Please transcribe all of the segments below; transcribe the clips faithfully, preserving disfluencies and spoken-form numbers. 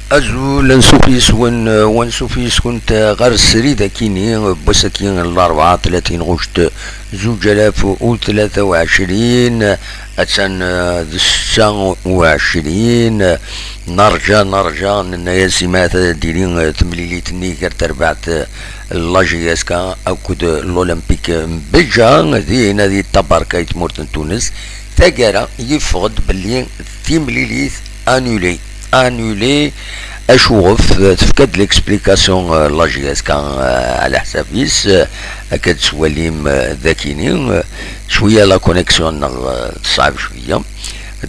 Azul, ansuf yes-wen, wansuf yes-kunt ɣer srid akini n wass-agi n Larebɛa tlatin ɣuct zuǧ alaf u tlata u ɛecrin, attan d ssetta u ɛecrin, nerǧa, nerǧa, nenna-yas imat ad d-tili temlilit-nni gar terbaɛt n la J S K akked l'Olympique n Béja, din di Tabarka i tmurt n Tunes. Taggara yeffeɣ-d belli timlilit annulée. Annulée, acuɣef? Tefka-d l'explication, euh, la J S K, euh, ɛla ḥsab-is, euh, akka d-tettwalim, euh, dakini, euh, cwiya la connexion-nneɣ, euh, teṣɛeb cwiya.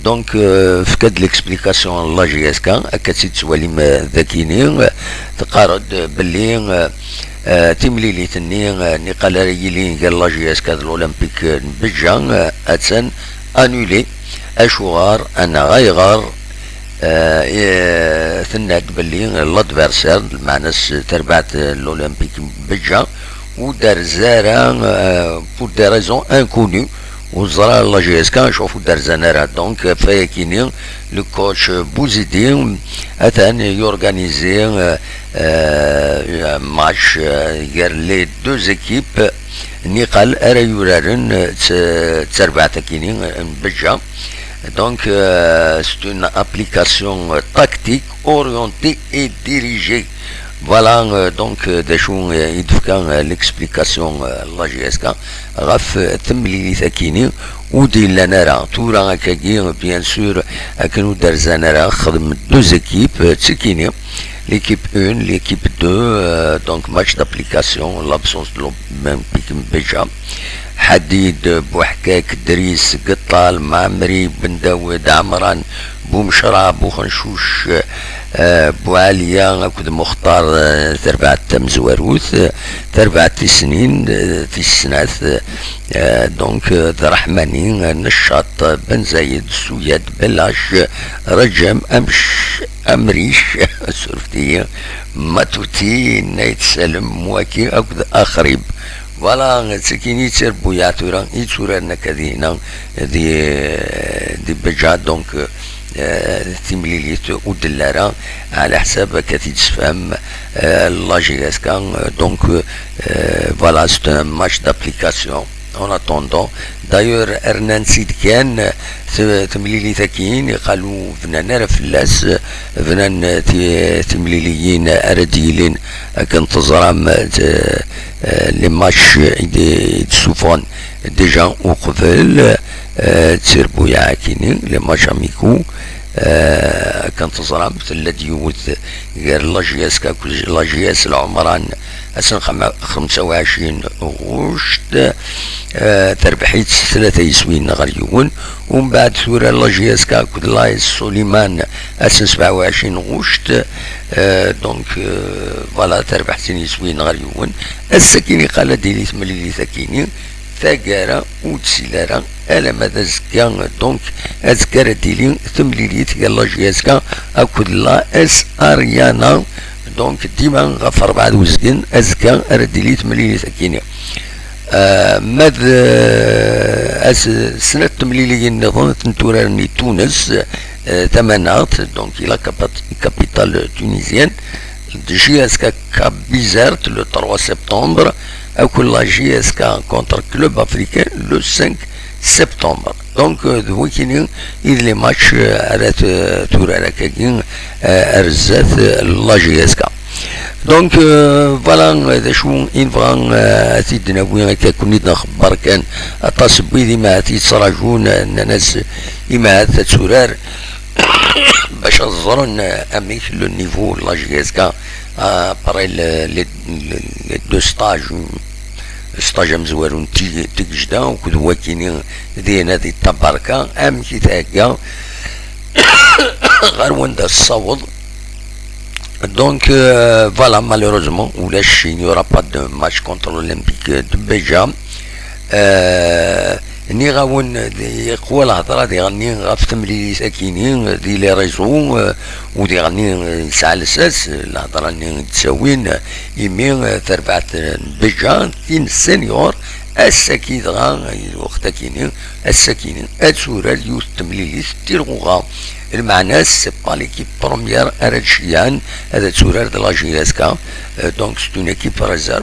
Donc, euh, tefka-d l'explication la J S K, akka d-tettwalim, euh, dakini, euh, teqqar-d belli, euh, euh, timlilit-nni, euh, niqal ara yilin gar la J S K d l'Olympique, euh, n Béja, euh, attan annulée. Acuɣer? Anaɣ ayɣer? Eh, eh, tenna-d belli l'adversaire, lmeɛna-s terbaɛt, eh, l'Olympique n Béja, ur d-terzi ara, eh, pour des raisons inconnues, ur teẓra la J S K acu ur d-rzan ara. Donc, ɣef wayakini, le coach Bouzidi atan yorganizi, eh, eh, un match, eh, gar les deux équipes, niqal ara yuraren, eh, d terbaɛt akini n Béja. Donc, euh, c'est une application, euh, tactique orientée et dirigée. Voilà, euh, donc, euh, d acu, euh, i d-tefka, euh, l'explication, euh, la J S K ɣef, euh, temlilit akini ur d-yellan ara. Tura akkagi, euh, bien sûr, akken ur d-rzan ara, xedmen deux équipes, euh, d tikini. L'équipe un, l'équipe deux, euh, donc match d'application, l'absence de l'Olympique Béja. Ḥadid, Buḥkak, Dris, Geṭṭal, Mɛemri, Ben Dawed, Ɛemran, Bumecra, Buxencuc, eh, Buɛaliya akked Muxtar, eh, tarbaɛt tamezwarut, eh, tarbaɛt tis snin, eh, tis snat, eh, donc, eh, d Raḥmani, eh, Neccaṭ, Ben Zayed, Suyad, Belac, Rajem, Amc-, Amric, surfet-iyi, Matuti, Nayt Salem, Mwaki akked Axrib. Voilà, d tikini d tirbuyaɛ tura i tturaren akka dihna di, di Béja, donc, euh, timlilit ur d-telli ara, ɛla ḥsab akka t-id-tessefhem, euh, la J S K, euh, donc, euh, voilà, c'est un match d'application. En attendant, d'ailleurs, rnan-tt-id kan, t-, temlilit-agi, niqal ur bnan ara fell-as, bnan ti-, timliliyin ara d-yilin akken teẓram, t-, eh, les matchs i d-, i d-ssufɣen déjà uqbel, eh, d tirbuyaɛ akini, les matchs amicaux, eh, akken teẓram, tella-d yiwet gar la J S K akked la J S Lɛemran, ass n xemsa u ɛecrin ɣuct, eh, terbeḥ-itt s tlata yiswiyen ɣer yiwen. Umbeɛd tura la J S K akked la S Soliman, ass n sebɛa u ɛecrin ɣuct, eh, donc, eh, voilà, terbeḥ sin yiswiyen ɣer yiwen. Ass-akini qal ad d-tili temlilit akini, taggara ur d-tili ara, alamma d azekka, donc, azekka ara d-tili temlilit gar la J S K akked la S Ariana, donc, dima ɣef rebɛa d uzgen, azekka ara d-tili temlilit akini. Ah, ma d, ah, as-, snat temliliyin nniḍen, ad tent-uraren i Tunes, ah, tamaneɣt, donc, i la capat-, capitale tunisienne, d J S K Cap Bizerte le trois septembre, akked la J S K contre Club Africain le cinq septembre. Donc, euh, d wikini i d les matchs, euh, ara t-, turar akkagi, euh, ar zdat, euh, la J S K. Donc, euh, voilà, euh, d acu i nebɣa, euh, ad t-id-nawi akka, ken-id-nxebber kan. Aṭas n wid imahat yettraǧun, euh, nnan-as imahat ad turar bac ad ẓren, euh, amek le niveau n la J S K, euh, après le, les, les, les deux stages, stage amezwaru n Ti-, Tigejda, akked wakini dinna di Tabarka, amek i thegga ɣer wanda tessaweḍ. Donc, euh, voilà, malheureusement, ulac, il n'y aura pas de match contre l'Olympique de Béja. Euh, nniɣ-awen, yeqwa lhedra diɣenni ɣef temlilit akini di les réseaux, euh, u diɣenni, euh, yesɛa lsas, euh, lhedra-nni i d-ttawin, euh, imi, euh, tarbaɛt, euh, n Béja, tin senior, Ass-agi dɣa, lweqt-agi-ni, ass-agi-ni, ad turar yiwet n temlilit d tirɣuɣa. Lmeɛna-s, c'est pas l'équipe première ara d-ceyyɛen, ad turar d la J S K. Euh, donc, c'est une équipe réserve.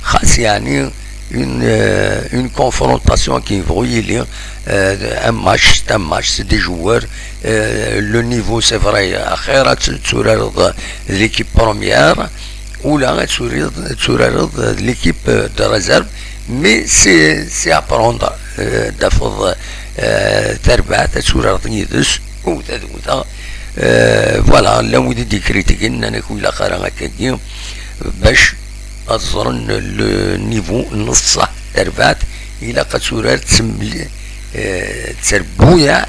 Xas, yeɛni, une, euh, une confrontation qui vaut yili, euh, un match, c'est un match, c'est des joueurs. Euh, le niveau, c'est vrai, axir ad t-, turareḍ d l'équipe première, ula ad turiḍ, ad turareḍ d l'équipe, euh, de réserve, mais c'est, c'est à prendre, euh, d-tafeḍ, euh, tarbaɛt, ad turareḍ yid-s, wwet ad wwteɣ. Euh, voilà, llan wid i d-ikritikin, nnan-ak ur ilaq ara akkagi, bac ad ẓren le niveau n ṣṣeḥ n terbaɛt, ilaq ad turar d temli-, euh, d terbuyaɛ,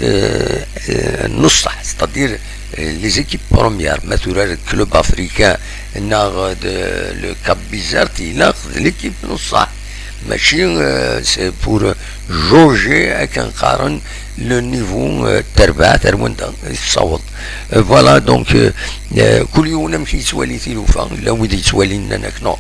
euh, euh, n ṣṣeḥ, c'est-à-dire, euh, les équipes premières, ma turar club africain neɣ d le Cap Bizert, ilaq d l'équipe n ṣṣeḥ. Mačči, euh, c'est pour jauger, akken qqaren, le niveau, euh, n terbaɛt ar wanda i tessaweḍ. Euh, voilà, donc, euh, euh, kul yiwen amek yettwali tilufa, llan wid yettwalin nnan-ak non,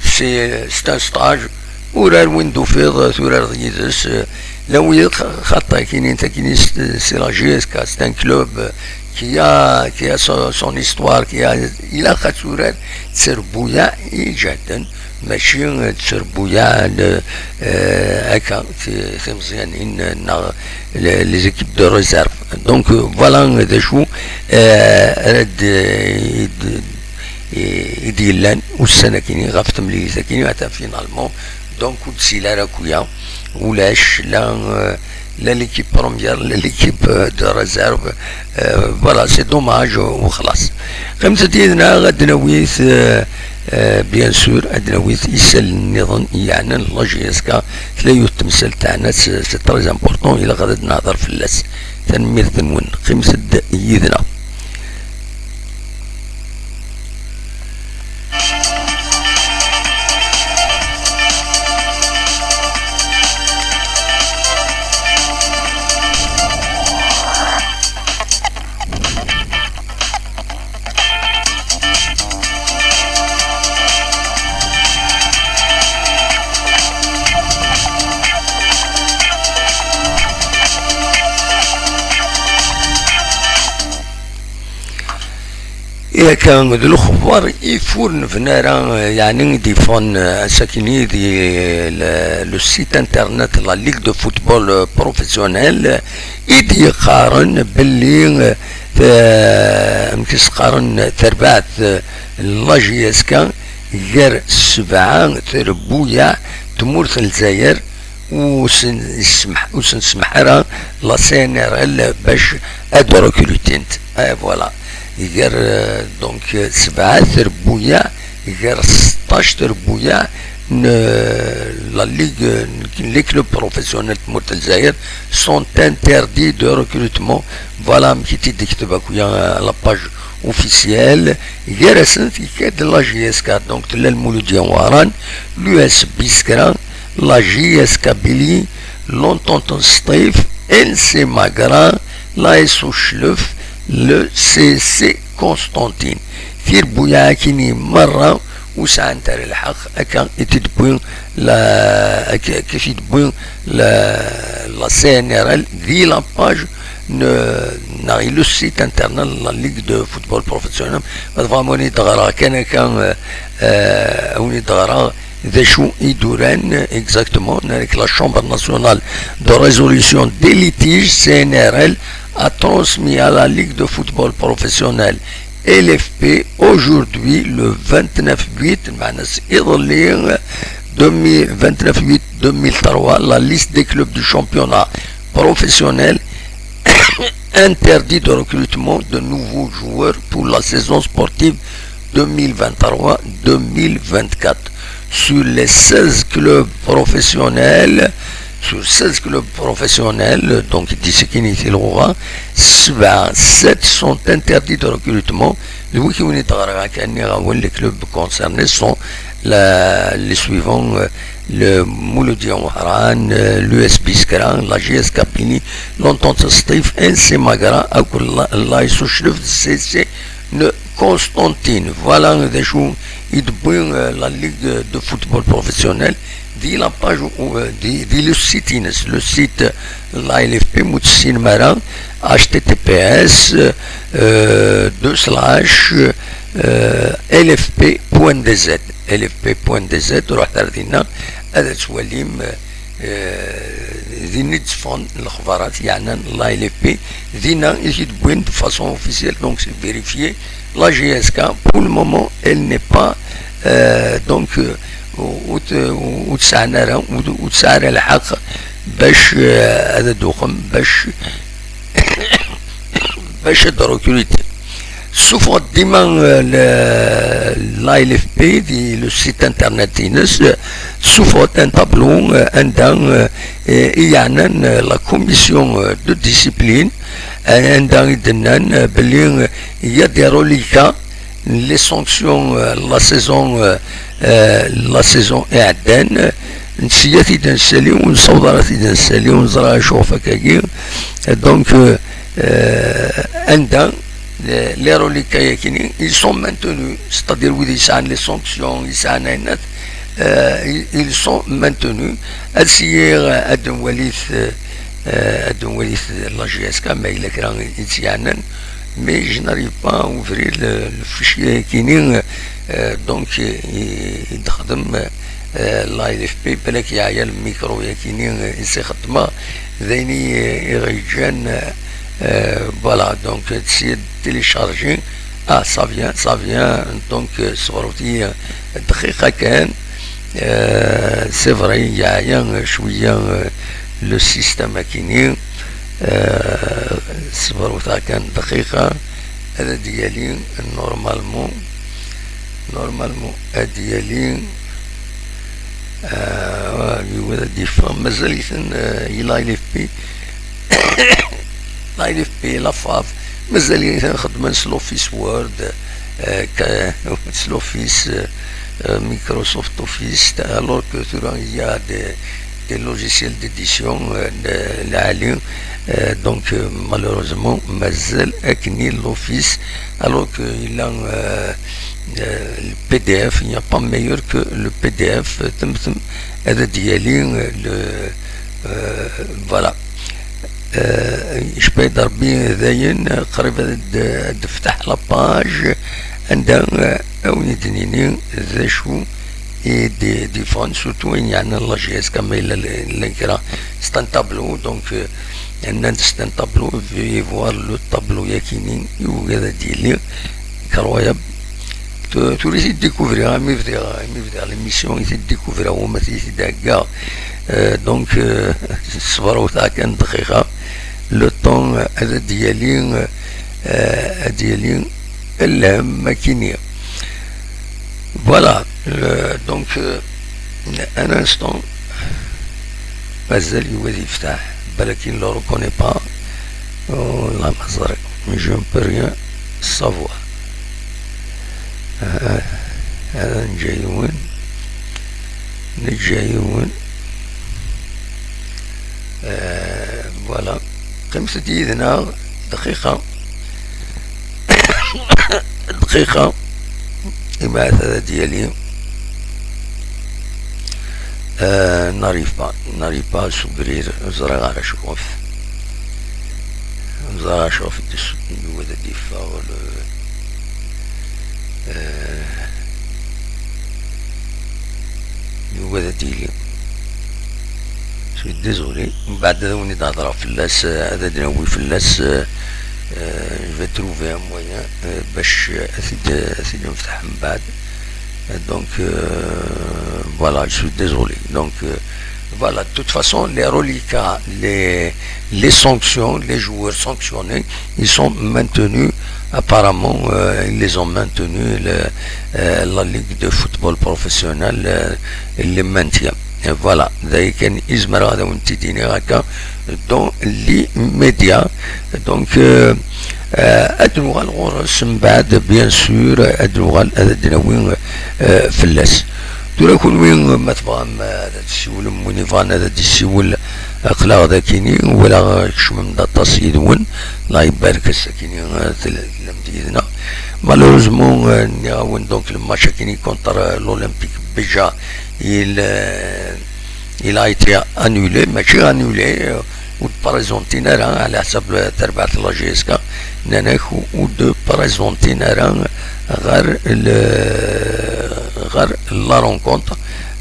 c'est, c'est un stage, urar win d-tufiḍ, euh, turareḍ yid-s, euh, llan wid xa-, xaṭi, kinin takini c'est, c'est la J S K, c'est un club, euh, qui a, qui a son, son histoire, qui a, ilaq ad turar d terbuyaɛ iǧehden, mačči d terbuyaɛ n, euh, akka, ti-, timeẓyanin, euh, neɣ le-, les équipes de réserve. Donc, euh, voilà d acu, euh, ara d-, i d-, i d-yellan ussan-akini ɣef temlilit-akini, ata finalement, donc, ur d-sila ara akkuya, ulac la, euh, la l'équipe première, la l'équipe, euh, de réserve. Euh, voilà, c'est dommage, euh, وخلاص. Qqimet-d yid-neɣ, ad d-nawi, euh, euh, bien sûr, ad d-nawi isallen nniḍen yeɛnan la J S K, tella yiwet temsalt teɛna, c'est, c'est très important, ilaq ad nehder fell-as. Tanemmirt-nwen, qqimet-d yid-neɣ. Akka d lexbar i fur nebna ara, yeɛni i d-yeffɣen, eh, ass-akini di, eh, le, le site internet la Ligue de football, eh, professionnel, i d-yeqqaren belli, eh, te-, amek i s-qqaren, terbaɛt, eh, la J S K gar sebɛa trebbuyaɛ tmurt n Lezzayer, ur sen-yessemḥ-, ur sen-tsemḥ ara la C N R L bac ad rekrutint. Eh, voilà. Gar, euh, donc, euh, sebɛa trebbuyaɛ, gar seṭṭac trebbuyaɛ n, euh, la ligue, euh, n les clubs professionnels de tmurt n Lezzayer sont interdits de recrutement. Voilà amek i tt-id-tekteb akk, euh, la page officielle. Gar-asent, ikad la J S K, donc tella Lmuludya Wehran, l'U S Biskra, la J S Kabylie, l'Entente Sṭif, L C Magra, l'A S Uclef, le C C Constantine. Tirbuyaɛ-akini merra ur sɛant ara lḥeqq, akka i t-id-tewwi la, akka, akka i t-id-tewwi la, la C N R L di la page n, neɣ i le site internet n la Ligue de football professionnel. Ma tebɣam ad wen-id-ɣreɣ kan akka, euh, euh, ad wen-id-ɣreɣ d acu i d-uran exactement, avec la Chambre nationale de résolution des litiges, C N R L, a transmis à la Ligue de football professionnel, L F P, aujourd'hui, le vingt-neuf huit, manas iḍelli, deux mille, vingt-neuf huit deux mille trois, la liste des clubs du championnat professionnel interdit de recrutement de nouveaux joueurs pour la saison sportive deux mille vingt-trois deux mille vingt-quatre. Sur les seize clubs professionnels, sur seize clubs professionnels, donc, di-, c'est-à-dire, sept sont interdits de recrutement. Le week-end, les clubs concernés sont la, les suivants, euh, le Mouloudia Ouhran, euh, l'U S Biskra, la J S Kabylie, l'Entente Sṭif, L C Magra, la, la Isouchlef, C C Constantine. Voilà d acu i d-tewwi, euh, la Ligue de football professionnel di la page, euh, di, di le site ines, le site l'A L F P, mu tessinem ara, H T T P S, euh, deux slash, euh, L F P point D Z, L F P point D Z, ruḥet ar dinna, ad twalim, euh, din i d-tteffɣen lexbarat yeɛnan l'A L F P, dinna i t-id-wwin de façon officielle, donc c'est vérifié. La J S K, pour le moment, elle n'est pas, euh, donc, euh, ur, ur, ur tesɛan ara, ur, ur tesɛa ara lḥeqq bac, euh, ad d-tuqem, bac, bac ad recruter. Tessuffeɣ-d dima, euh, le, l'A L F P, di le site internet ines, euh, tessuffeɣ-d un tableau, euh, anda, euh, i yeɛnan, euh, la commission, euh, de discipline, euh, anda i d-nnan, euh, belli, euh, il y a des reliquats, les sanctions, euh, la saison, euh, euh, la saison iɛeddan, euh, nsiyat i d-nsali, ur nessaweḍ ara ad t-id-nsali, ur neẓra acu ɣef wakkagi. Euh, donc, euh, euh, anda, euh, les reliquats-yakini, ils sont maintenus, c'est-à-dire wid yesɛan les sanctions, yesɛan ayen, euh, ils, ils sont maintenus. Ad s-yiɣ, euh, ad nwalit, euh, euh, ad nwalit la J S K, ma yella kra i tt-yeɛnan, mais je n'arrive pas à ouvrir le, le fichier-yakini, euh, donc, euh, i, i d-texdem, euh, l'A L F P, balak yeɛya le micro-yakini, euh, i s-ixeddmeɣ, d ayen i, i ɣ-yeǧǧan, euh, euh, voilà, donc, euh, tessiyed télécharger. Ah, ça vient, ça vient. Donc, euh, ṣebret-iyi, euh, dqiqa kan. Euh, c'est vrai, yeɛya, euh, cwiya, euh, le système-akini. Euh, ṣebret-aɣ kan dqiqa. Ad d-yali, normalement. Normalement, ad d-yali. Euh, yugi ad d-yeffeɣ. Mazal-iten, euh, i l'A L F P. L'A L F P, la FAF, mazal-iten xeddmen s l'Office Word, euh, ka-, s l'Office, euh, euh, Microsoft Office, alors que tura il y a des, des logiciels d'édition, euh, de, lɛali, euh, donc, euh, malheureusement, mazal akkenni l'Office, alors que il a, euh, euh, le P D F, il n'y a pas meilleur que le P D F, euh, tem-, tem-, ad d-yali, euh, le, euh, voilà. Euh, icebba-yi-d Rebbi dayen, qrib ad d-, ad d-tefteḥ la page, anda, euh, ad wen-id-nini d acu i d-, d-yeffɣen, surtout ayen yeɛnan la J S K, ma yella l-, llan kra, c'est un tableau, donc, euh, nnan-d c'est un tableau, veuillez voir le tableau-yakini, i ugad ad d-yili, incroyable. Tu-, tura i t-id-découvriɣ, imi bdiɣ, imi bdiɣ l'émission, i t-id-découvriɣ, wama t-id-heggaɣ. Euh, donc, euh, ṣebret-aɣ kan dqiqa. Le temps, euh, ad d-yali, euh, ad d-yali lhem akini. Voilà, euh, donc, euh, un instant. Mazal yugi ad yefteḥ, balak il ne le reconnaît pas. Oh, la mazal, mais je ne peux rien savoir. Euh, euh, neǧǧa yiwen, neǧǧa yiwen. Euh, voilà. Qqimet-d yid-neɣ dqiqa. Dqiqa. Imaɛt ad d-yali. Euh, n'arrive pas, n'arrive pas à s'ouvrir, ur ẓriɣ ara acu ɣef. Ur ẓriɣ acu ɣef d-, yugi ad d-yeffeɣ le, euh, yugi ad d-yili. Je suis désolé. Mbeɛd ad wen-id-hedreɣ fell-as, euh, ad d-nawi fell-as, euh, euh, je vais trouver un moyen, euh, bac, euh, ad t-id-, ad t-id-nefteḥ mbeɛd. Euh, donc, euh, voilà, je suis désolé. Donc, euh, voilà, de toute façon, les reliquats, les, les sanctions, les joueurs sanctionnés, ils sont maintenus. Apparemment, euh, ils les ont maintenus. Le, euh, la Ligue de football professionnel, euh, les maintient. Et voilà, d ayen kan i zemreɣ ad awen-t-id-iniɣ akka dans l'immédiat. Donc, euh, euh, ad nuɣal ɣur-s mbeɛd, bien sûr, ad nuɣal ad d-nawi, euh, fell-as. Tura kunwi, ma tebɣam, euh, ad tessiwlem, win yebɣan ad d-yessiwel, aql-aɣ d akini, wala kecmem-d aṭas yid-wen, Allah ibarek ass akini, euh, tel-, tellam-d yid-neɣ. Malheureusement, euh, nniɣ-awen, donc, le match akini contre, euh, l'Olympique Béja, il, euh, Il a été annulé, mačči annulé, euh, ur d-présentin ara, ɛla ḥsab tarbaɛt n la J S K, nnan-ak ur d-présentin ara ɣer le, ɣer la rencontre.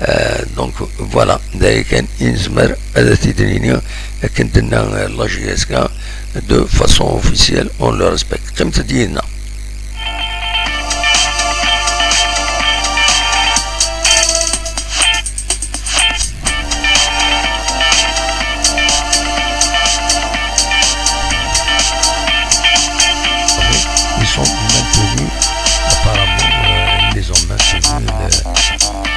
Euh, donc voilà, d aya kan i nezmer ad t-id-nini, akken d-tenna, euh, la J S K de façon officielle, on le respecte. Qqimet-d yid-neɣ. Ils sont maintenus, apparemment, euh, ils les ont maintenus, le, euh,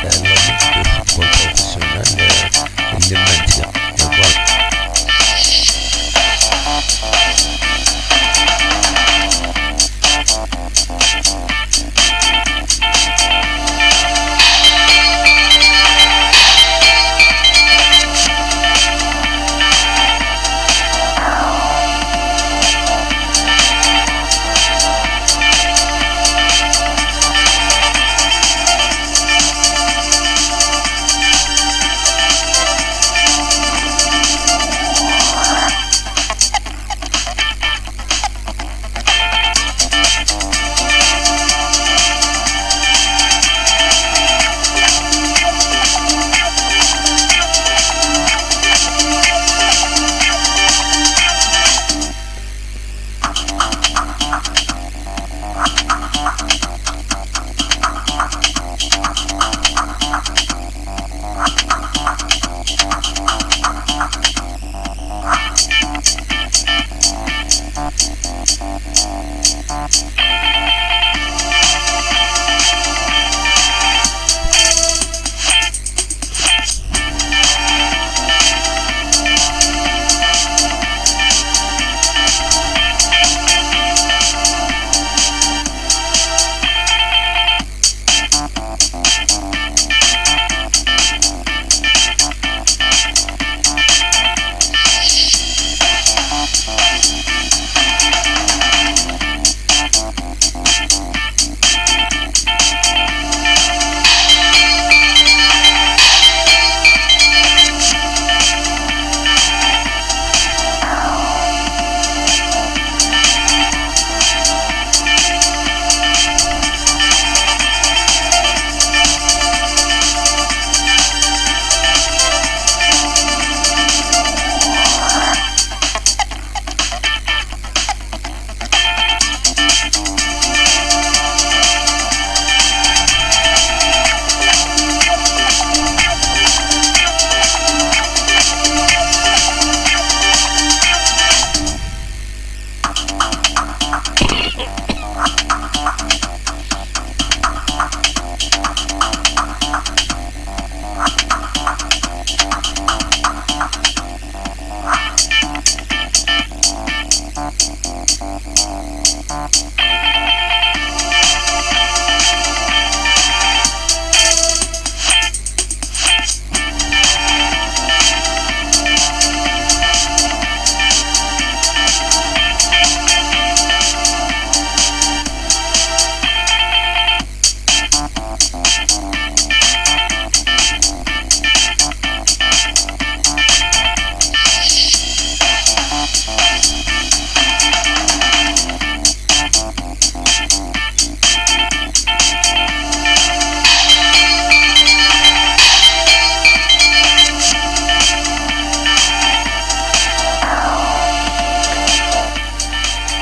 la Ligue de football professionnel, euh, il les maintient. Et voilà.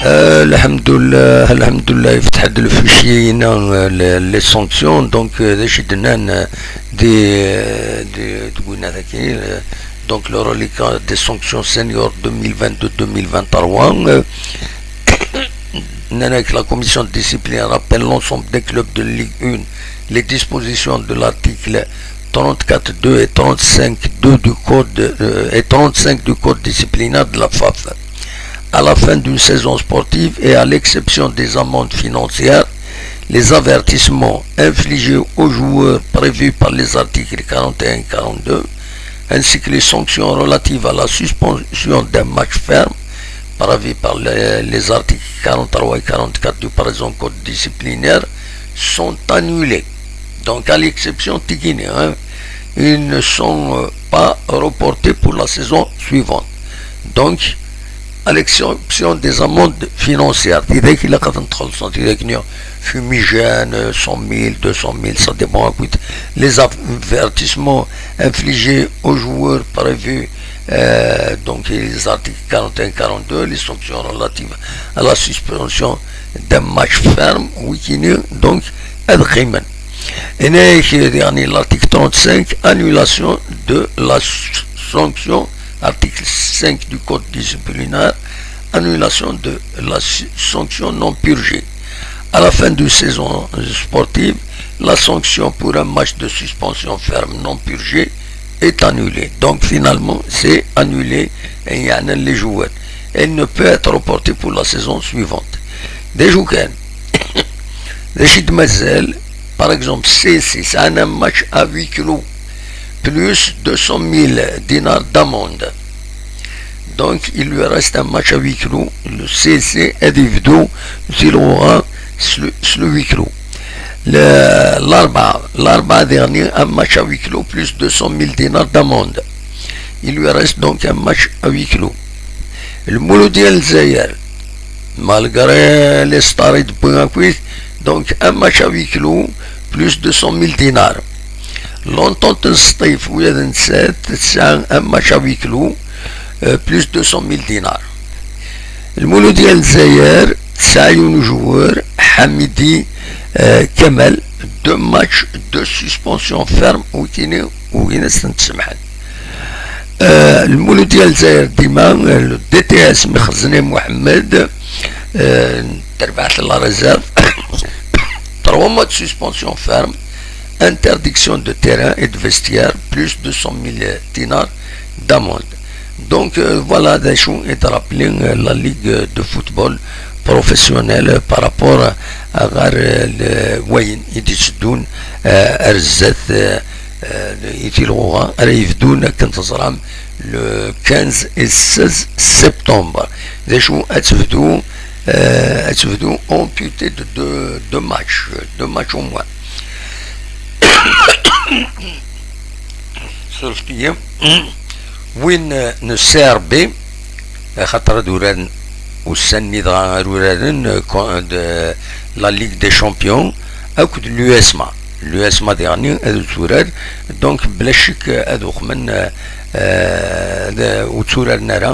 آه، الحمد لله، الحمد لله، يفتح هاد الفيشيي هنا، آه، ل-، les sanctions. Donc, آه، d acu i d-nnan, آه، دي، آه، دي، دوينا ذاكي، آه، donc le reliquat des sanctions senior deux mille vingt-deux deux mille vingt-trois. آه، ناناك، la commission de discipline rappelle l'ensemble des clubs de Ligue un les dispositions de l'article trente-quatre deux et trente-cinq deux du code, euh, et trente-cinq du code disciplinaire de la FAF. À la fin d'une saison sportive et à l'exception des amendes financières, les avertissements infligés aux joueurs prévus par les articles quarante et un et quarante-deux, ainsi que les sanctions relatives à la suspension d'un match ferme, prévues par les, les articles quarante-trois et quarante-quatre du présent code disciplinaire, sont annulés. Donc, à l'exception de Guinée, hein, ils ne sont, euh, pas reportée pour la saison suivante. Donc, à l'exception des amendes financières, c'est-à-dire qu'il a fumigène, cent mille, deux cent mille, ça dépend. Écoute, les avertissements infligés aux joueurs prévus, euh, donc les articles quarante et un, quarante-deux, les sanctions relatives à la suspension d'un match ferme, ويكيني donc ad qqimen. Et l'article trente-cinq, annulation de la sanction, article cinq du code disciplinaire, annulation de la sanction non purgée. À la fin de saison sportive, la sanction pour un match de suspension ferme non purgée est annulée. Donc finalement, c'est annulé et il y a les joueurs. Elle ne peut être reportée pour la saison suivante. Déjà, كان déjà, par exemple, si c'est un match à huis clos, plus deux cent mille dinars d'amende. Donc, il lui reste un match à huis clos. Le C C est devenu sur le, sur le huis clos. Le, l'arba, l'arba dernier, un match à huis clos, plus deux cent mille dinars d'amende. Il lui reste donc un match à huis clos. Le Mouloudia Zaire, malgré les stars de Bouyakuit, donc un match à huis clos, plus deux cent mille dinars. L'entente Stif, c'est un match à huis clos, euh, plus deux cent mille dinars. Le Mouloudia Zaire, c'est un joueur, Hamidi euh, Kamal, deux matchs de suspension ferme, وكيني وكيني سنتسمحن. آه، المولودية الجزائر ديما، آه، le D T S مخزني محمد، آه، تربحت la réserve. Trois mois de suspension ferme, interdiction de terrain et de vestiaire, plus deux cent mille dinars d'amende. Donc, euh, voilà, d acu i d-rappelé, euh, la ligue de football professionnel, euh, par rapport à, à, euh, wayen i d-itteddun, euh, ar zdat, euh, euh, i tilɣuɣa ara yebdun akken teẓram le quinze et seize septembre. D acu ad tebdu, euh, ad tebdu amputé de deux, deux matchs, deux matchs au moins. Surfet-iyi. Win, euh, n C R B, axaṭer ad uraren ussan-nni dɣa ar uraren, euh, con-, de la Ligue des Champions akked l'U S M A. L'U S M A diɣenni ad turar, donc bla ccek ad uxmen, euh, euh, ad, ur tturaren ara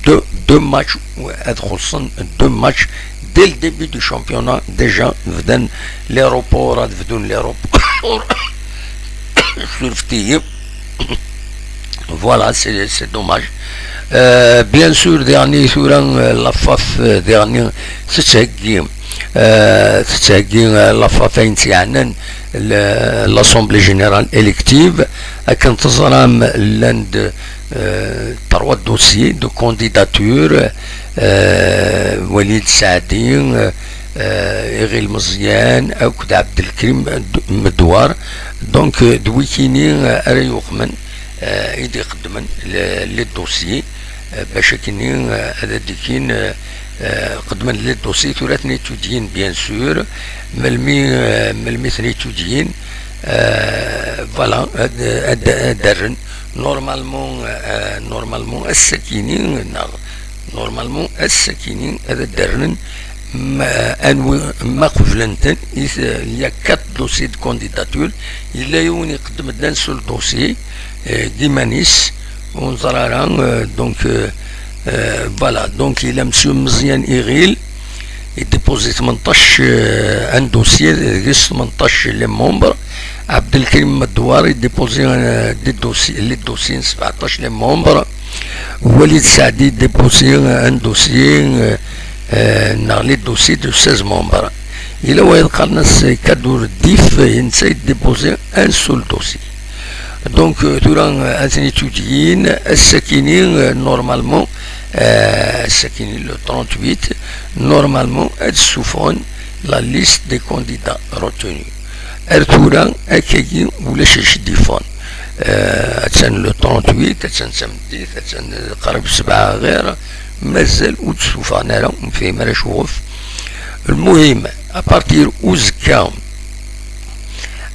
deux, deux matchs, ad xellṣen deux matchs dès le début du championnat. Déjà bdan les reports, ad bdun les reports. Surfet-iyi. Voilà, c'est, c'est dommage. Euh, bien sûr, diɣenni tura, euh, la FAF, euh, diɣenni tettheggi, euh, tettheggi, euh, la FAF ayen tt-yeɛnan, le, l'Assemblée Générale Élective, akken teẓram, llan-d, euh, trois dossiers de candidature, euh, Walid Saadi, euh, euh, Iɣil Meẓyan akked Abdelkrim Medwar. Donc, euh, d wikini, euh, ara yuxmen, euh, i d-iqeddmen le, les dossiers, euh, bac akkenni, euh, ad d-ikkin, euh, euh, qeddmen les dossiers, tura ad ten-étudyin, bien sûr, melmi, euh, melmi ten-étudyin, euh, voilà, ad, ad, ad d-rren. Normalement, euh, normalement, ass-akini, neɣ normalement, ass-akini ad d-rren ma, anwi, ma qeblen-ten. Il y a quatre dossiers de candidature. Yella yiwen iqeddem-d un seul dossier, euh, d iman-is, ur neẓri ara, euh, donc, euh, euh, voilà, donc il a monsieur Meẓyan Iɣil, i déposé tmenṭac, euh, un dossier, deg-s tmenṭac les membres. Abdelkrim Medwar i déposé, euh, des dossiers, les dossiers n sebɛeṭṭac les membres. Walid Saadi déposé un dossier, euh, euh, neɣ les dossiers de seize membres. Yella wayeḍ qqaren-as Kadour Dif, netta i déposé un seul dossier. Donc, euh, tura, euh, ad ten-étudyin, ass-akini, euh, normalement, euh, ass-akini, le trente-huit, normalement, ad ssufɣen la liste des candidats retenus. Ar tura, akkagi, ulac acu d-yeffɣen. Euh, attan le trente-huit, attan d tameddit, attan, euh, qrib sebɛa ɣir, mazal ur d-ssufɣen ara, ur nefhim ara acuɣef. Lmuhim, à partir uzekka,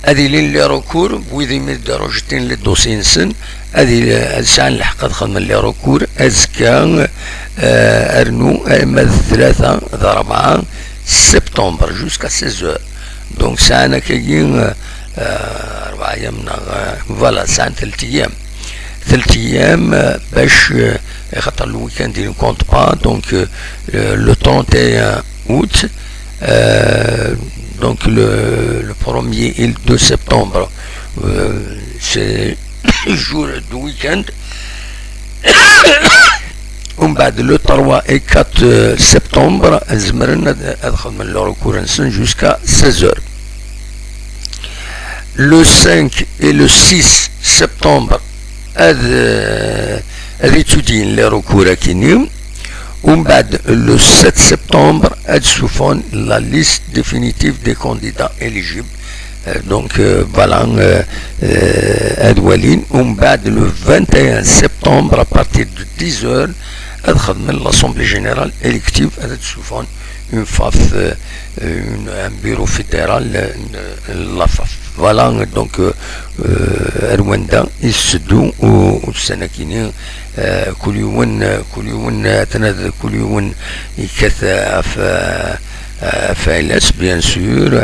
ad ilin les recours, wid imi d-rejetin les dossiers-nsen, ad il-, ad sɛan lḥeqq ad xedmen les recours azekka, eh, rnu arma d tlata d rebɛa septembre, jusqu'à seize heures. Donc sɛan akkagi, eh, eh, rebɛa ayyam neɣ, eh, voilà, sɛan telt ayyam. Telt ayyam, eh, bac, eh, axaṭer le week-end il ne compte pas, donc, eh, le trente et un août, euh, donc le, le premier et le deux septembre, euh, c'est jour de week-end. Umbeɛd, le trois et quatre septembre, zemren ad, ad xedmen le recours-nsen jusqu'à seize heures. Le cinq et le six septembre, ad, euh, ad étudient les recours akini. Umbeɛd, le sept septembre, ad ssufɣen la liste définitive des candidats éligibles. Euh, donc, euh, voilà, euh, euh, ad walin. Umbeɛd, le vingt et un septembre, à partir de dix heures, ad xedmen l'assemblée générale élective, ad ssufɣen une faf, euh, une, un bureau fédéral, euh, la faf. Voilà, donc, euh, euh, ar wanda i s-teddu u-, ussan-akini, euh, kul yiwen, euh, kul yiwen, euh, atan ad, kul yiwen yekkat, euh, ɣef, euh, ɣef ayla-s, bien sûr.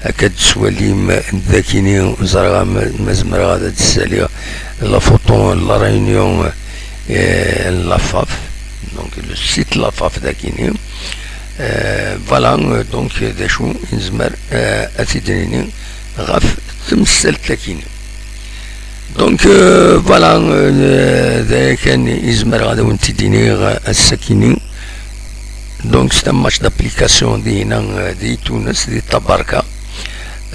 Akka d-tettwalim dakini, ẓriɣ ma, ma zemreɣ ad d-ssaliɣ la photo n la réunion, euh, n la faf, donc le site la faf dakini. Euh, voilà, euh, donc, euh, d acu i nezmer, euh, ad t-id-nini ɣef temsalt-akini. Donc, euh, voilà, euh, d aya kan i zemreɣ ad awen-t-id-iniɣ, euh, ass-akini. Donc, c'est un match d'application dinna, euh, di Tunes, di Tabarka.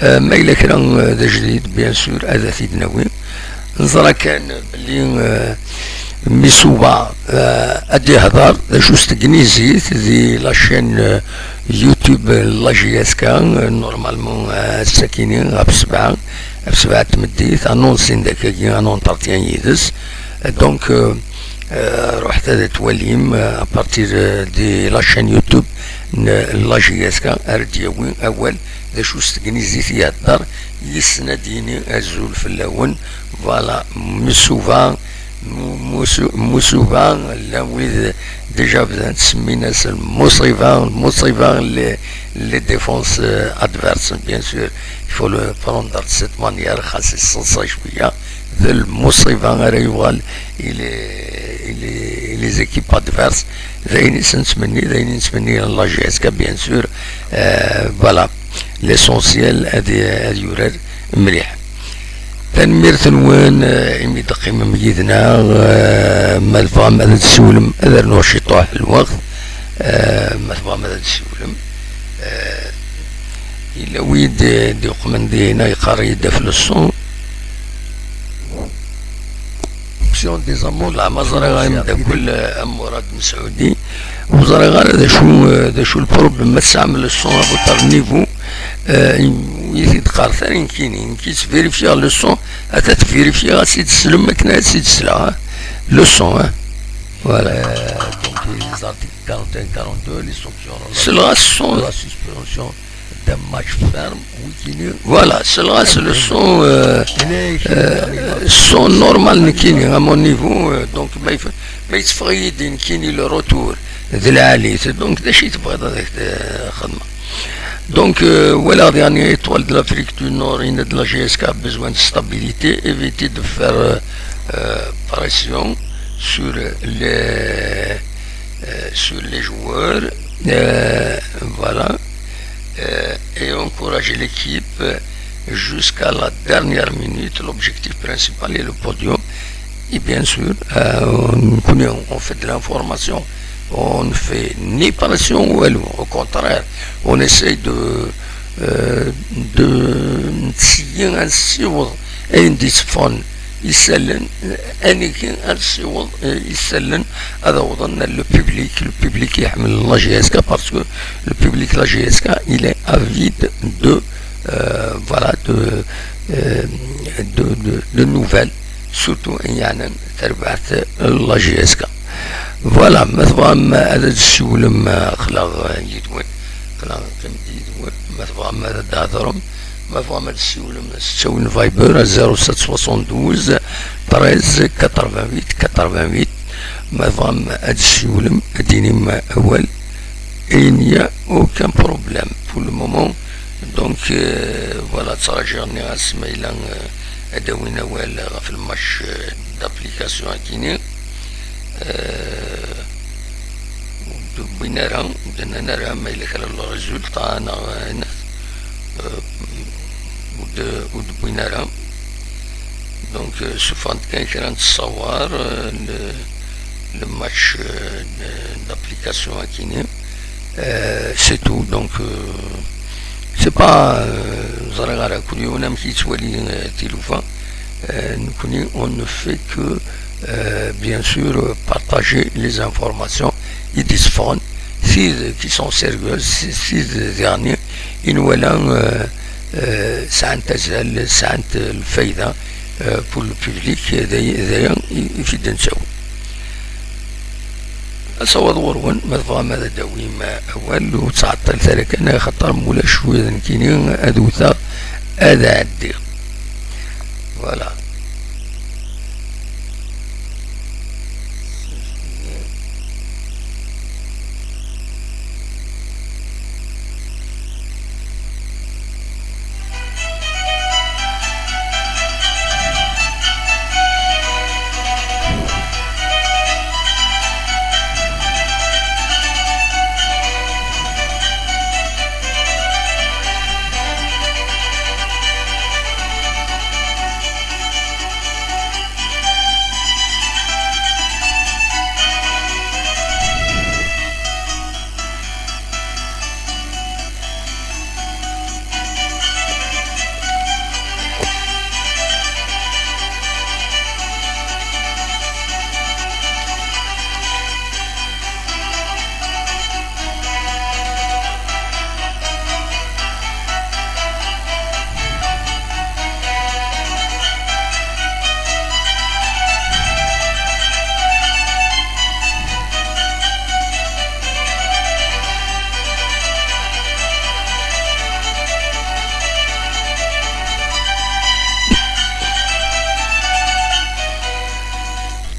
Euh, ma yella kra, euh, d ajdid, bien sûr, ad t-id-nawi. Neẓra kan belli, euh, Missouba, euh, ad d-ihder d acu s tegnizit di la chaîne, euh, YouTube, euh, la J S K, euh, normalement, euh, ass-akini ɣef sebɛa, ɣef sebɛa n tmeddit, annonce-in d akkagi, un entretien yid-s. Euh, donc, euh, euh, ruḥet ad twalim, euh, à partir, euh, de la chaîne YouTube n la J S K, ara d-yawi awal d acu s tegnizit i ihedder, yessen ad d-yini azul fell-awen. Voilà, Missouba, Mu-, Musu-, Missouba, llan wid déjà bdan ttsemmin-as Missouba, Missouba, les, les défenses, euh, adverses, bien sûr. Il faut le prendre de cette manière, xas iseḍsa cwiya, d Missouba ara yuɣal i les, i les, i les équipes adverses. D ayen i s-nettmenni, d ayen i nettmenni à la J S K, bien sûr. Euh, voilà. L'essentiel, ad, ad yurar mliḥ. Tanemmirt-nwen, euh, imi d-teqqimem yid-neɣ, euh, ma tebɣam ad d-tessiwlem, ad rnuɣ ciṭuḥ lweqt, euh, ma tebɣam ad d-tessiwlem. Euh, yella wid, euh, d-yuqmen dinna, yeqqar-iyi-d ɣef le son. Option des amours, la, ma ẓriɣ ameddakel, euh, am Murad Mesɛudi, ur ẓriɣ ara d acu, euh, d acu le problème, ma tesɛam le son à votre niveau, euh, i t-id-qqaret ara nekkini, nekk yettvirifyiɣ le son, ata tvirifyiɣ ad s-id-teslem akken ad s-id-sleɣ, hein. Le son, hein. Voilà. Euh, donc, les articles quarante et un, quarante-deux, les sanctions, selon la, selon la suspension d'un match ferme, wikini. Voilà, selon, selon le son, euh, euh, son normal, nekkini, à mon niveau, euh, donc, ma yef-, ma yetteffeɣ-iyi-d nekkini le retour d lɛali, donc, d acu i tebɣiḍ ad ak-t-xedmeɣ? Donc, euh, voilà, dernière étoile de l'Afrique du Nord, il a de la J S K a besoin de stabilité, éviter de faire, euh, euh, pression sur les, euh, sur les joueurs. Euh, voilà. Euh, et encourager l'équipe jusqu'à la dernière minute. L'objectif principal est le podium. Et bien sûr, euh, on, on fait de l'information. On ne fait ni pression ou elle. Au contraire, on essaye de, euh, de, d'essayer ainsi, et on dit, isallen, anigi ad nessiweḍ, eh, isallen ad awḍen le public, le public iḥemmel la J S K, parce que le public la J S K, il est avide de, euh, voilà, de, euh, de, de, de nouvelles, surtout i yeɛnan tarbaɛt la J S K. Voilà, ma tebɣam ad d-tessiwlem, aql-aɣ yid-wen, aql-aɣ neqqim yid-wen, ma tebɣam ad d-thedrem, Ma tebɣam ad tessiwlem s ttawil n Viber, zéro sept soixante-douze treize quatre-vingt-huit quatre-vingt-huit. Ma tebɣam ad tessiwlem, ad d-tinim awal, il n'y a aucun problème pour le moment. Donc, euh, voilà, ttṛajiɣ, nniɣ-as ma yella, euh, ad d-awin awal ɣef le match, euh, d'application akini. Euh, ur d-wwin ara, ur d-nnan ara ma yella kra n le résultat neɣ ayen, euh, ur d-, ur d-wwin ara. Donc, euh, ssufɣen-d kan kra n ttṣawar, euh, le, le match, euh, de, d'application akini. Euh, c'est tout. Donc, euh, c'est pas, euh, ẓriɣ ara kul yiwen amek yettwali, euh, tilufa. Euh, nekkni, on ne fait que, euh, bien sûr, euh, partager les informations i d-itteffɣen, tid qui sont sérieuses, tid daɣen i nwala, euh, euh, sɛant azal, sɛant, euh, lfayda, euh, pour le public, d ay-, d aya i, i t-id-nettawi. Asawaḍ ɣur-wen, ma tebɣam ad d-awim awal, ur ttɛeṭṭilet ara kan, axaṭer mulac wid nekkini ad wteɣ, ad ɛeddiɣ. Voilà.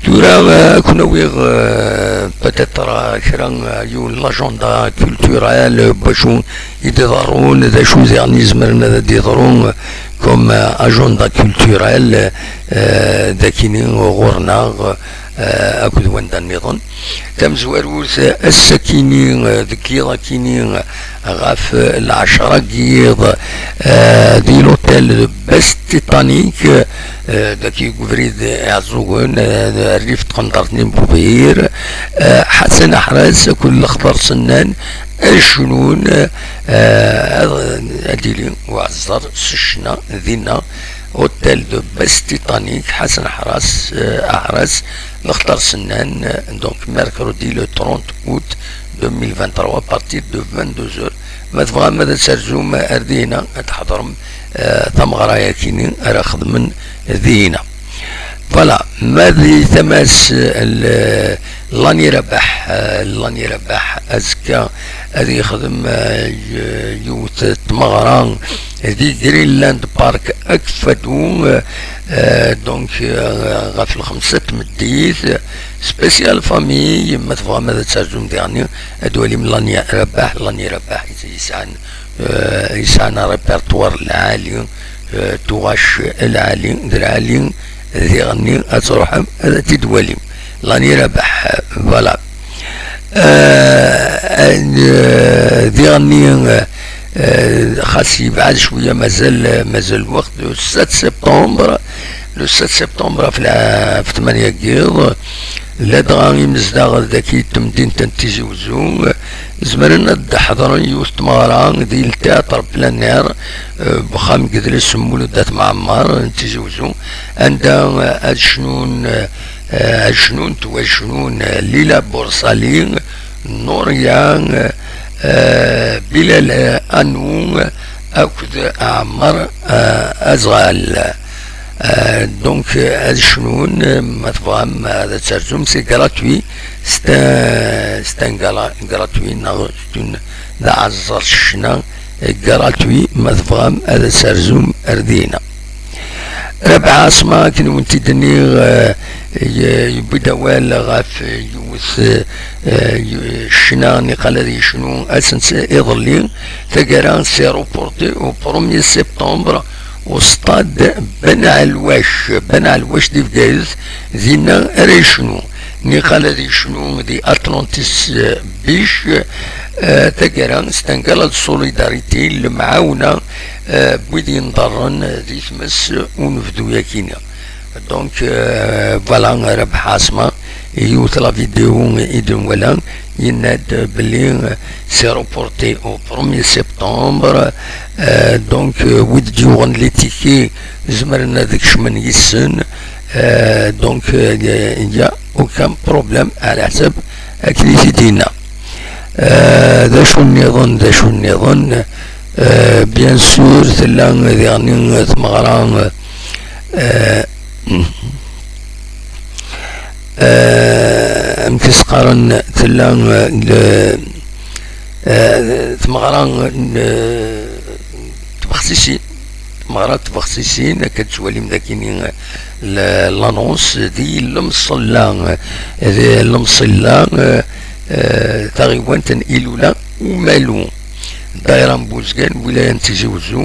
Tura, euh, ad ken-awiɣ, euh, peut-être, euh, kra, euh, yiwen l'agenda culturel, euh, bacu i d-iḍerrun, d acu diɣen izemren ad d-iḍru, euh, comme, euh, agenda culturel, euh, d akini ɣur-neɣ, euh, akked wanda nniḍen. Tamezwarut, ass-akini, deg yiḍ akini, ɣef lɛecṛa n yiḍ, eh, di l'hôtel de Best Titanic, eh, dagi deg ubrid Iɛeẓẓugen, eh, rrif n tqenṭert n Bubir, eh, Ḥasan Aḥras akked Lextar Sennan ad cnun, eh, ad, ad d-yili uɛeẓẓer s ccna dinna. Hôtel de Best Titanic, Ḥasan Aḥras, eh, Aḥras, Lextar Sennan, eh, donc mercredi le trente août deux mille vingt-trois à partir de vingt-deux heures. Ma tebɣam ad terzum ar dina, ad tḥeḍrem, eh, tameɣra-yakini ara xedmen dina. Voilà, ma di tama-s, eh, l-, Lani Rabaḥ, eh, Lani Rabaḥ, azekka ad yexdem, eh, y-, yiwet n tmeɣra di Greenland Park Akfadu, eh, eh, donc, eh, ɣef lxemsa n tmeddit, spécial famille, ma tebɣam ad terzum diɣen, ad twalim Lani Rabaḥ, Lani Rabaḥ yesɛan, eh, yesɛan un répertoire lɛali, eh, tuɣac lɛali, d lɛali, diɣenni ad truḥem ad t-id-twalim. Lani Rabaḥ, voilà. Eh, eh, diɣenni, eh, xas yebɛed cwiya, mazal, mazal lweqt, le sept septembre, le sept septembre ɣef lɛ-, ɣef tmanya n yiḍ, ladɣa imezdaɣ dagi n temdint n Tizi Wezzu, eh, zemren ad d-ḥeḍren yiwet n tmeɣra di le théâtre plein air, eh, deg uxxam n yedles n Mulud At Mɛemmer n Tizi Wezzu, anda, eh, ad cnun, eh, eh, ad cnunt, wa cnun, eh, Lila Bursali, Nuria, eh, Bilal, eh, Anou, akked Ɛmer, eh, Azɣal. Eh, donc, eh, ad cnun, eh, ma tebɣam, eh, ad terzum, c'est gratuit, c'est un, c'est un gala gratuit, neɣ c'est une, d aɛeẓẓer s ccna, gratuit, ma tebɣam ad terzum ar dina. Rabeḥ Ɛaṣma, akken wen-t-id-nniɣ, eh, y-, yewwi-d awal ɣef yiwet, eh, y-, ccna niqal ad yecnu ass n s-, iḍelli. Taggara, c'est reporté au premier septembre au stade Ben Ɛelwac. Ben Ɛelwac di Bgayet, dinna ara yecnu. Niqal ad yecnu di Atlantis, eh, Beach, eh, taggara, c'est un gala de solidarité, lemɛawna, eh, n wid yenḍerren di tmes unebdu-yakini. Donc, euh, voilà, Rabeḥ Ɛaṣma, yiwet la vidéo i d-nwala, yenna-d belli, euh, c'est reporté au premier septembre. Euh, donc, euh, wid d-yuɣen les tickets, zemren ad kecmen yis-sen. Euh, donc, euh, il y a aucun problème, ɛla ḥsab akken i t-id-yenna. Euh, d acu nniḍen, d acu nniḍen? Euh, bien sûr, tella diɣen tmeɣra, euh, euh, amek i s-qqaren, tella, euh, le, euh, tmeɣra n, euh, tbexsisin, tmeɣra n tbexsisin, akka d-tettwalim dagini, euh, le, l'annonce di Lemṣella, euh, di Lemṣella, euh, euh, taɣiwant n Ilula Umalu. Ddaira n Buzgan, wilaya n Tizi Wezzu.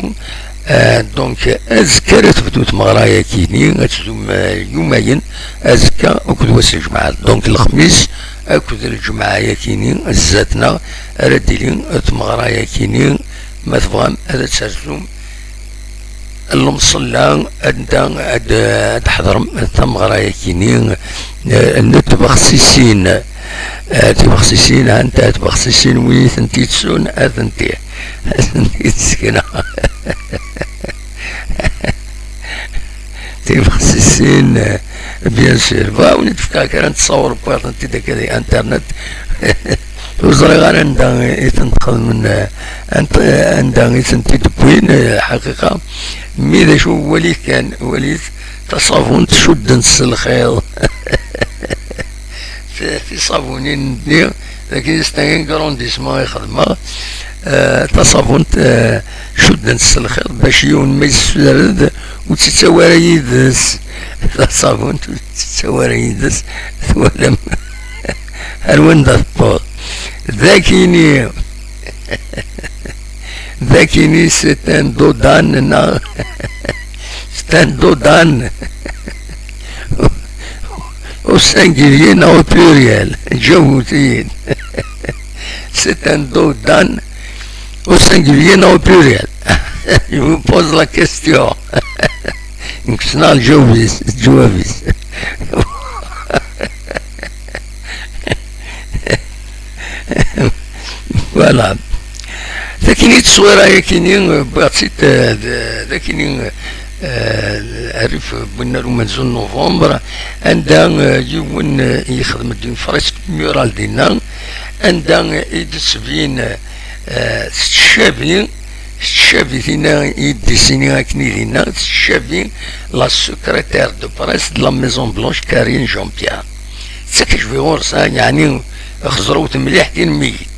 Euh, donc, azekka ara tebdu tmeɣra-yakini, ad tdum, euh, yumayen, azekka akked wass n lǧemɛa. Donc, lexmis akked lǧemɛa-yakini, zdat-neɣ ara d-tili tmeɣra-yakini, ma tebɣam ad terzum Lemṣella, anda ad, ad tḥeḍrem tameɣra-yakini, eh, n tbexsisin. Eh, tibexsisin, anta tbexsisin, win i tent-yettun, atenti. Atenti yettekna. Tibexsisin, eh, bien sûr. Ba, win i d-fkeɣ kra n ttṣawur, wwiɣ-tent-id akka di internet. Ur ẓriɣ ara anda i tent-xedmen, eh, ant-, anda i tent-id-wwin, eh, ḥaqiqa. Mi d acu, walit kan, walit taṣabunt cudden s lxiḍ. Ti-, tiṣabunin-nni, dagi c'est un agrandissement i xedmeɣ. Eh, taṣabunt, eh, cudden s lxiḍ, bac yiwen ma yessudred, ur tt-yettawi ara yid-s. Taṣabunt ur tt-yettawi ara yid-s, twalam. Ar wanda tewweḍ? Dakini, dakini, c'est un dodan, neɣ c'est un dodan. Au singulier, neɣ au pluriel? Jawbet-iyi-d. C'est un dodan au singulier, neɣ au pluriel? Je vous pose la question. Nekk ssneɣ lǧawab-is, lǧawab-is. Voilà. Takini tteswira yakini, eh, wwiɣ-tt-id, eh, d-, dakini, eh, rrif n winnar umenzu n novembre, anda, eh, yiwen, eh, yexdem-d une fresque murale dinna, anda, eh, i d-tettbin, eh, tettcabi, tettcabi tinna i d-dessini akken i dinna, tettcabi la secrétaire de presse de la Maison Blanche, Karine Jean-Pierre. Tettak-d ɣur-s, ha, yeɛni xeẓrewt mliḥ tin-nni.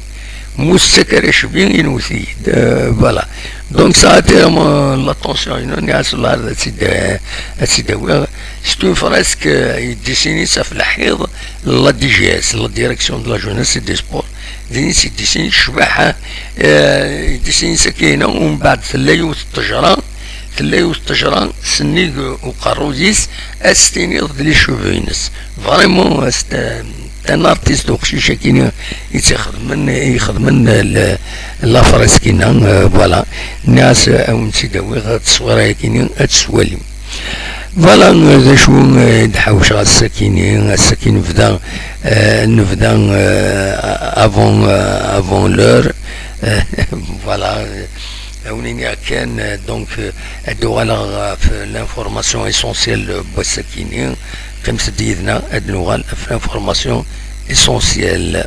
Mu tettak ara cbi, inwet-iyi-d. Euh, voilà. Donc, ça a attiré mon, l'attention, inu, nniɣ-as, "Wellah, ad tt-id-, ad tt-id-awiɣ." C'est une fresque, euh, yeddisini-tt ɣef lḥiḍ, la D G S, la Direction de la Jeunesse et des Sports. Din i tt-yeddisini, tecbeḥ, euh, yeddisini-tt akka-inu, umbeɛd tella yiwet n ṭṭejra, tella yiwet n ṭṭejra, sennig uqerruy-is, ad s-tiniḍ d les cheveux-ines. Vraiment, c'est un, un artiste uqcic akini i tt-ixedmen, i ixedmen le, la fresque-inna, euh, voilà. Nniɣ-as, euh, ad wen-tt-id-awiɣ, tteswira-yakini, ad tt-twalim. Voilà, euh, d acu, euh, i d-ḥawceɣ ass-akini, ass-aki nebda, euh, nebda, euh, avant, euh, avant l'heure. Euh, voilà, euh, ad wen-iniɣ kan, euh, donc, euh, ad uɣaleɣ ɣef l'information essentielle n wass-akini. Qqimet-d yid-neɣ, ad nuɣal ɣef l'information essentielle.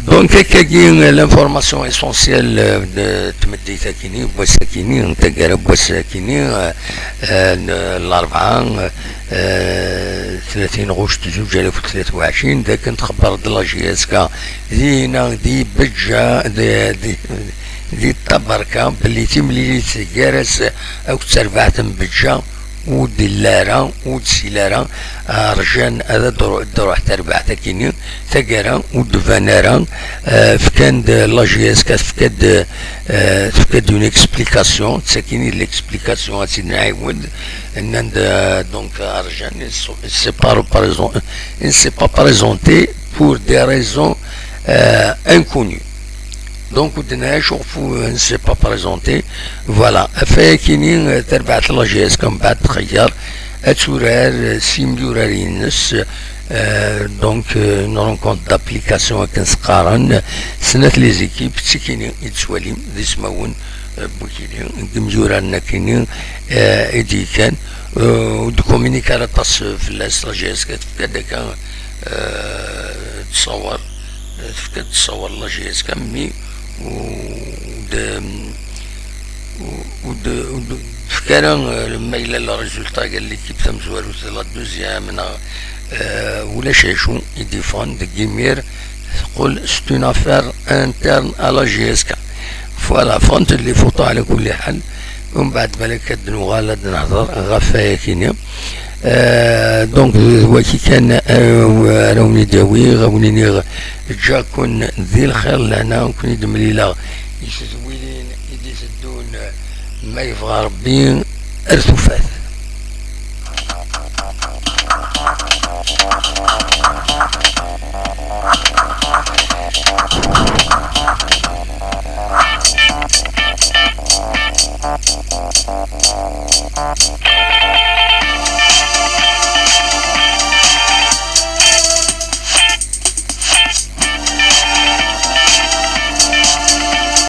Donc, Kekagi, l'information essentielle de tmeddit akini, n wass akini, n taggara n wass akini, eh, eh, n Larebɛa, eh, tlatin ɣuct zuǧ alaf u tlata u ɛecrin, d akken txebber-d la J S K dinna di Beǧǧa, di, di, di Taberka, belli timlilit gar-as akked terbaɛt n Beǧǧa ur d-illa ara, ur d-sila ara, eh, rjan ad d-tru-, d-truḥ terbaɛt akini, taggara ur d-tban ara, eh, fkan-d la J S K, tefka-d, eh, tefka-d une explication, d sakini d l'explication ad tt-id-nɛiwed, nnan-d, eh, donc, rjan, il s-, il s'est pas représent-, il ne s'est pas présenté pour des raisons, euh, inconnues. Donc, ur d-nɛac uɣef ur ne s'est pas présenté. Voilà. Ɣef wayakini, eh, tarbaɛt n la J S K mbeɛd txeyyer ad turar, eh, s yimyurar-ines, eh, donc, eh, une rencontre d'application akken s-qqaren, snat les équipes, d tikini i d-ttwalim d ismawen, eh, n wikini, n yimyuraren akini, eh, i d-yekkan, eh, ur d-communique ara aṭas fell-as la J S K, tefka-d akka, eh, ttṣawer, eh, tefka-d ttṣawer la J S K, mi ur d-, ur d-, ur d-tefka ara, eh, ma yella le résultat gar l'équipe tamezwarut d la deuxième, neɣ, eh, ulac acu i d-yeffɣen deg imir, teqqel c'est une affaire interne à la J S K. Voilà, ffɣent-d les photos ɛla kulli ḥal. Umbeɛd balak ad d-nuɣal ad d-nehder ɣef wayakini. Euh, donc, d waki kan, euh, ara wen-id-awiɣ, ad wen-iniɣ ǧǧa-ken di lxir lehna, ad ken-id-mlileɣ i tedwilin i d-iteddun, ma yebɣa Rebbi, ar tufat.